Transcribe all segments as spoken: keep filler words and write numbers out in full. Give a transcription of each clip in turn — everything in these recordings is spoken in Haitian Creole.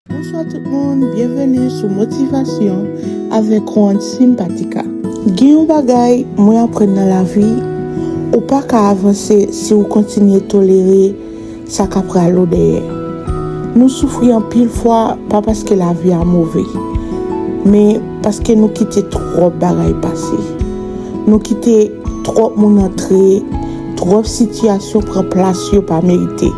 Bonswa tout moun, byenveni sou Motivasyon avèk Juan Simpatica. Gen yon bagay mwen aprann nan lavi, ou pa ka avanse si w kontinye tolere sa k ap rale w dèyè. Nou soufri anpil fwa pa paske lavi a move, men paske nou kite twòp bagay pase. Nou kite twòp moun antre, twòp sitiyasyon pran plas yo pa merite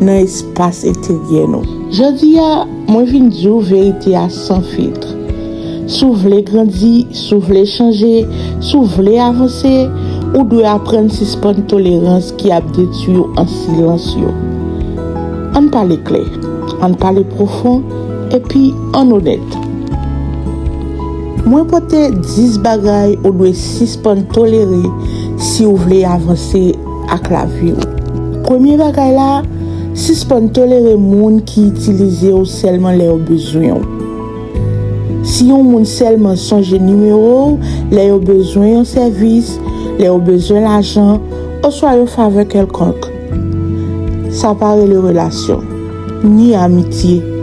nan espas enteryè nou. Jodi a, mwen vin di w verite a san filtre. Si w vle grandi, si w vle chanje, si w vle avanse, ou dwe aprann sispann tolerans ki ap detwi w an silans yo. Ann pale klè, ann pale pwofon, epi ann onèt. Mwen pote dis bagay ou dwe sispann tolere si w vle avanse ak lavi w. Premye bagay la, sispann tolere moun ki itilize w sèlman lè yo bezwen w. Si yon moun sèlman sonje nimewo w lè yo bezwen yon sèvis, lè yo bezwen lajan, oswa yon favè kèlkonk, sa pa rele relasyon, ni amitye.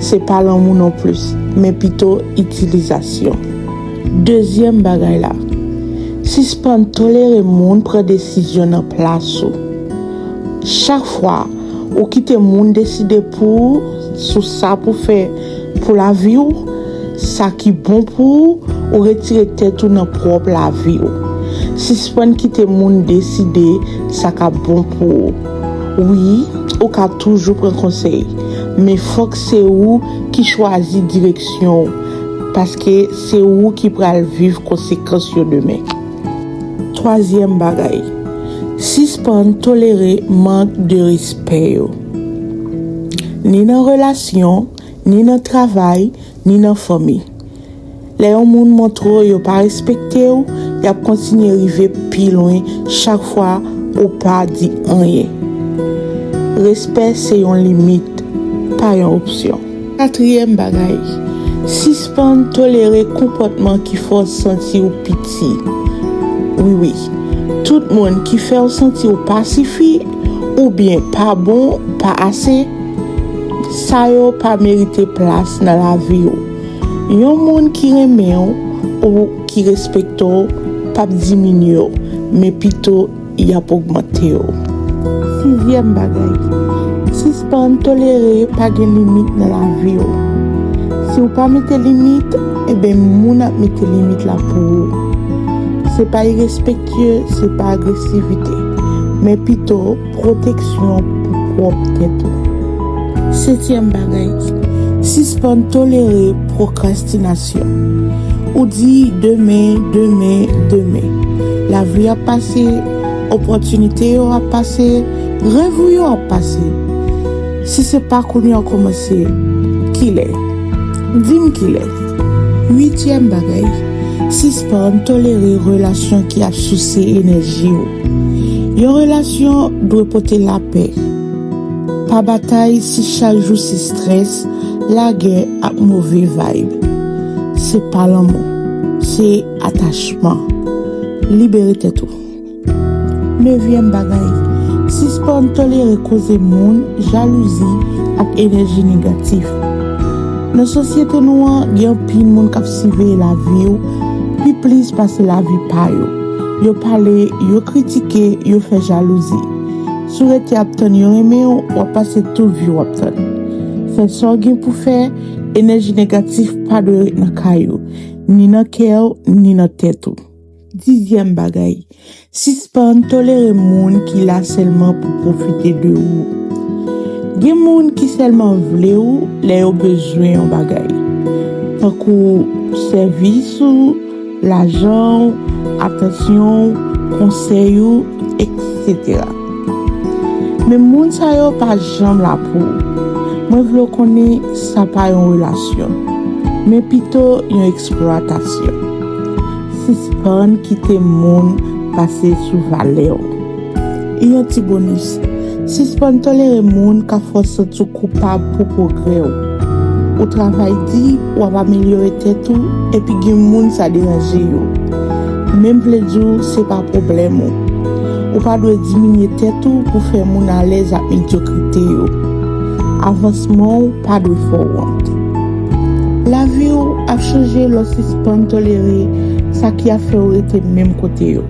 Se pa lanmou non plis, men pito itilizasyon. Dezyèm bagay la, sispann tolere moun pran desizyon nan plas ou. Chak fwa ou kite moun deside pou ou sou sa pou fè pou lavi w, sa ki bon pou ou, ou retire tèt ou nan pwòp lavi w. Sispann kite moun deside sa k ap bon pou ou. Wi, ou ka toujou pran konsèy, men fòk se ou ki chwazi direksyon w, paske se ou ki pral viv konsekans yo demen. Twazyèm bagay, sispann tolere mank de respè yo. Ni nan relasyon, ni nan travay, ni nan fanmi. Lè yon moun montre w yo pa respekte w, y ap kontinye rive pi lwen chak fwa ou pa di anyen. Respè se yon limit, pa yon opsyon. Katriyèm bagay, sispann tolere konpòtman ki fè w santi w piti. Wi, wi, tout moun ki fè w santi w pa sifi oubyen pa bon, pa ase, sa yo pa merite plas nan lavi w. Yon moun ki renmen w ou ki respekte w p ap diminye w, men pito y ap ogmante w. Sizyèm bagay, sispann tolere pa gen limit nan lavi w. Si w pa mete limit, eben, moun ap mete limit la pou ou. Se pa irespektye, se pa agresivite, men pito pwoteksyon pou pwòp tèt ou. Setyèm bagay, sispann tolere pwokrastinasyon. Ou di demen, demen, demen. Lavi ap pase, opòtinite yo ap pase, rev ou yo ap pase. Si se pa kounye a w kòmanse, kilè? Di m kilè. Uityèm bagay, sispann tolere relasyon ki ap souse enèji w. Yon relasyon dwe pote lapè. Pa batay si chak jou se strès, lagè ak move vibe. Se pa lanmou, se atachman. Libere tèt ou. Nevyèm bagay, sispann tolere koze moun, jalouzi ak enèji negatif. Nan sosyete nou an, gen anpil moun k ap siveye lavi w pi plis pase lavi pa yo. Yo pale, yo kritike, yo fè jalouzi. Si w rete ap tann yo renmen w, w ap pase tout vi w ap tann. Fè sa w gen pou fè, enèji negatif pa dwe ret nan kay ou, ni nan kè w, ni nan tèt ou. Dizyèm bagay, sispann tolere moun ki la sèlman pou pwofite de ou. Gen moun ki sèlman vle ou lè yo bezwen yon bagay, tankou sèvis ou, lajan w, atansyon w, konsèy ou, etsetera. Men moun sa yo pa janm la pou ou. Mwen vle w konnen sa pa yon relasyon, men pito yon eksplwatasyon. Sispann kite moun pase sou valè w. Yon ti bonis, sispann tolere moun k ap fè w santi w koupab pou pwogrè w. Ou travay di, w ap amelyore tèt ou, epi gen moun sa deranje yo. Men m vle di w, se pa pwoblèm ou. Ou pa dwe diminye tèt ou pou fè moun alèz ak medyokrite yo. Avansman w pa dwe fè w wont. Lavi w ap chanje lè w sispann tolere sa ki ap fè w rete menm kote yo.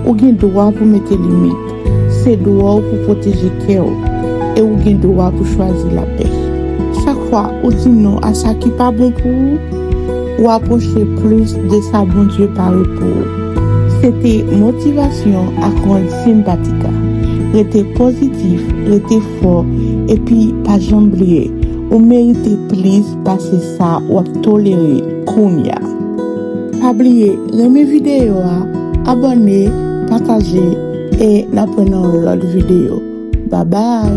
Ou gen dwa pou mete limit. Se dwa w pou pwoteje kè w. E ou gen dwa pou chwazi lapè. Chak fwa ou di non a sa ki pa bon pou ou, ou apwoche plis de sa Bondye pare pou ou. Se te Motivasyon ak Randy Simpatica. Rete pozitif, rete fò, epi pa janm bliye, ou merite plis pase sa w ap tolere kounye a. Pa bliye renmen videyo a, abòne, pataje, e n ap wè nan lòt videyo. Babay!